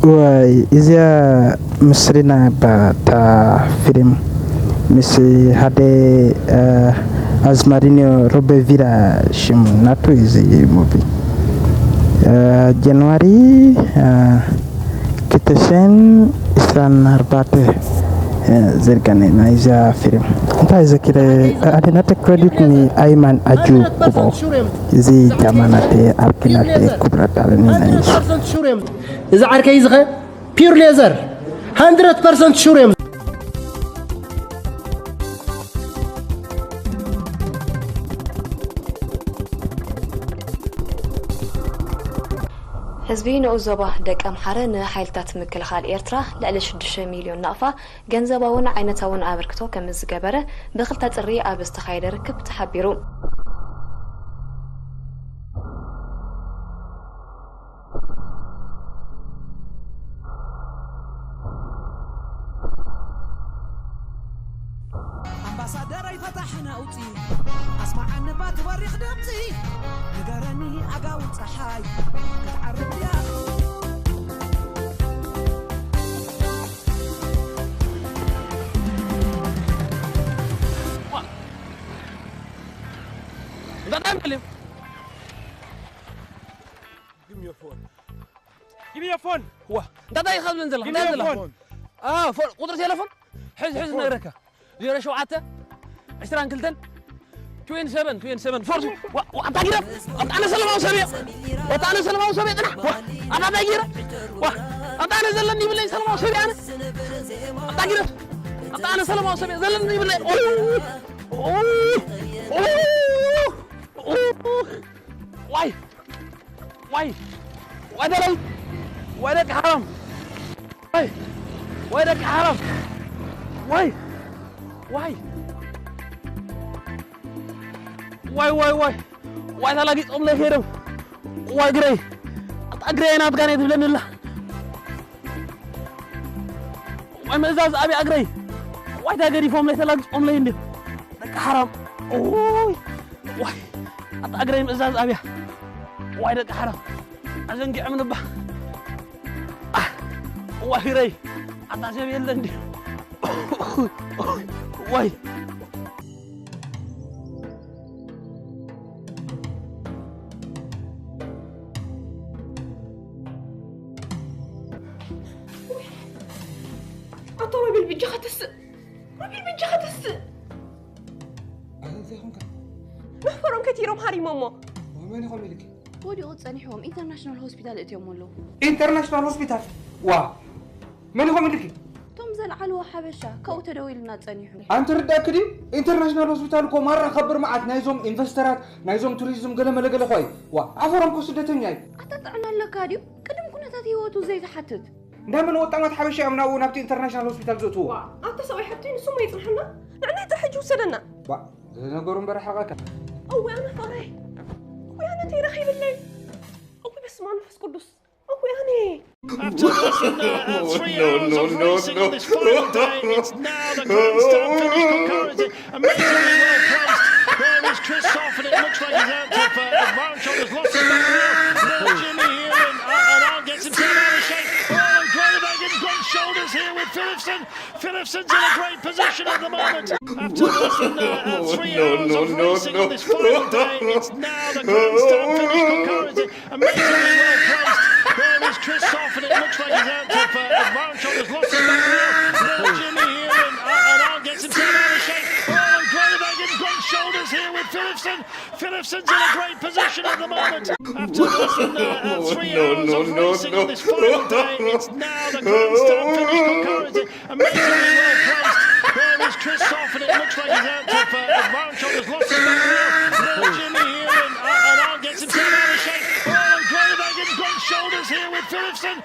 ወይ እዚኣ ምስሪና ባታ ፊልም ምስ ሓደ ኣዝማሪኖ ሮቤ ቪራ ሽሙ ናቱ እዚ ሙቪ ጀንዋሪ ክልተ ሽሕን ዕስራን ኣርባዕተ ዝርጋነ ናይዛ ፊልም እንታይ ዘኪረ ኣደናተ ክረዲት ንኣይማን ኣጁ ኩቦ እዚ ጃማ ናተ ኣብኪ ናተ ክብረት ኣለኒ ናይዚ እዚ ዓርከይ እዚ ኸ ፒውር ሌዘር ሃንድረድ ፐርሰንት ሹር እዮም። ህዝቢ ንኡስ ዞባ ደቂ ኣምሓረ ንሓይልታት ምክልኻል ኤርትራ ልዕሊ ሽዱሽተ ሚልዮን ናቕፋ ገንዘባውን ዓይነታውን ኣበርክቶ ከምዝገበረ ብክልተ ጥሪ ኣብ ዝተኻየደ ርክብ ተሓቢሩ። ኣምባሳደረይ ፈታሕና ኣውፂ ኣስማዓኒ ባ ትበሪኽ ድምፂ ንገረኒ ኣጋው ፀሓይ ክትዓርብ ድያ Give me your phone. ዋ እንታይ ኢኻ ዝብለን ዘለኻ እንታይ ዘላ ቁፅሪ ቴሌፎን ሕዝ ሕዝ ነግረካ ዜሮ ሸውዓተ ዕስራን ክልተን ትዌንቲ ሰቨን ትዌንቲ ሰቨን ፎርቲ ኣታ ጊረፍ ኣታ ኣነ ሰለማዊ ሰብ እየ ኣታ ኣነ ሰለማዊ ሰብ እየ ጥራሕ ኣታ እንታይ ጊረ ኣታ ኣነ ዘለኒ ይብለይ ሰለማዊ ሰብ እየ ኣነ ኣታ ጊረፍ ኣታ ኣነ ሰለማዊ ሰብ እየ ዘለኒ ይብለይ ዋይ ዋይ ዋይ ደለይ ዋይ ደቂ ሓራም ዋይ ዋይ ደቂ ሓራም ዋይ ዋይ ዋይ ዋይ ዋይ ዋይ ተላጊጾምለይ ከይዶም ዋይ ግረይ ኣታ ግረይ ናትካ ነይ ትብለኒ ኣላ ዋይ ምእዛዝ ኣብያ እግረይ ዋይ ተገዲፎምለይ ተላጊጾምለይ እንዲ ደቂ ሓራም ኦይ ዋይ ኣታ እግረይ ምእዛዝ ኣብያ ዋይ ደቂ ሓራም ኣዘንጊዖም ንባ ዋይ እግረይ ኣታ ሰብ የለ እንዲ ዋይ ኣታ ሮቤል ብጃኻ ተስእ ሮቤል ብጃኻ ተስእ ኣንተ ዘይኮንካ መሕፈሮም ከቲሮም ሃሪሞሞ መን ይኾም ኢልኪ ወዲቑ ጸኒሕዎም ኢንተርናሽናል ሆስፒታል እትዮሞ ኣለዉ። ኢንተርናሽናል ሆስፒታል ዋ መን ይኾም ኢልኪ እቶም ዘልዓልዎ ሓበሻ ካብኡ ተደዊሉና ጸኒሑ። ኣንተ ርዳእኪ ድዩ ኢንተርናሽናል ሆስፒታል እኮ ማራ ከብር መዓት ናይዞም ኢንቨስተራት ናይዞም ቱሪዝም ገለ መለ ገለ ኾይ ዋ ኣፈሮም እኮ ስደተኛ እዩ። ኣታ ጥዕና ኣለካ ድዩ ቅድም ኩነታት ህይወቱ ዘይትሓትት። እንዳመን ወጣማት ሓበሻ እዮም ናብኡ ናብቲ ኢንተርናሽናል ሆስፒታል ዘእትዎ። ኣታ ሰብኣይ ሓብተይ ንሱ እሞ የጽንሐና ንዕና እታ ሕጂ ውሰደና። ዋ ዝነገሩ እምበር ሓቐካ። እወ ኣነ ፍቕረይ እወ ኣነ እንታይ ረኺብለይ እወ በስመ ኣብ መንፈስ ቅዱስ እወ ኣነ After less than uh, uh, three hours of racing on this final day, it's now the grandstand finish for Currency. Amazingly well placed. There is Christoph, and it looks like he's out of uh, advantage. Has lost the battle. Now Jimmy here and, uh, and Arndt gets himself out of shape. Oh, and Groenewegen got shoulders here with Philipsen. Philipsen's in a great position at the moment. After less than uh, uh, three hours of racing on this final day, it's now the grandstand finish for Currency. Amazingly well placed. There is Christoph, and it looks like he's out of uh, advantage. Has lost the battle. Now Jimmy here and, uh, and Arndt gets himself out of shape. Oh, and Groenewegen got shoulders here with Philipsen. Philipsen's in a great position at the moment. After less than uh, uh, three hours of racing on this final day, it's now the grandstand finish for Currency. Amazingly well placed. There is Christoph, and it looks like he's out of uh, advantage. Has lost the battle. Now Jimmy here and, uh, and Arndt gets himself out of shape. Oh, and Groenewegen got shoulders here with Philipsen.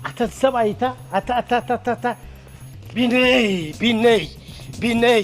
ኣታ ሰብኣይ እታ ኣታ ኣታ ኣታ ኣታ ቢነይ ቢነይ ቢነይ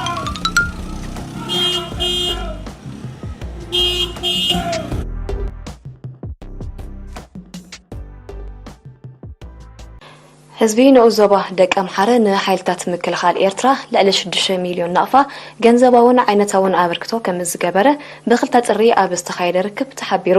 ህዝቢ ንኡስ ዞባ ደቀምሓረ ንሓይልታት ምክልኻል ኤርትራ ልዕሊ ሽዱሽተ ሚልዮን ናቕፋ ገንዘባውን ዓይነታውን ኣበርክቶ ከም ዝገበረ ብክልተ ጥሪ ኣብ ዝተኻየደ ርክብ ተሓቢሩ።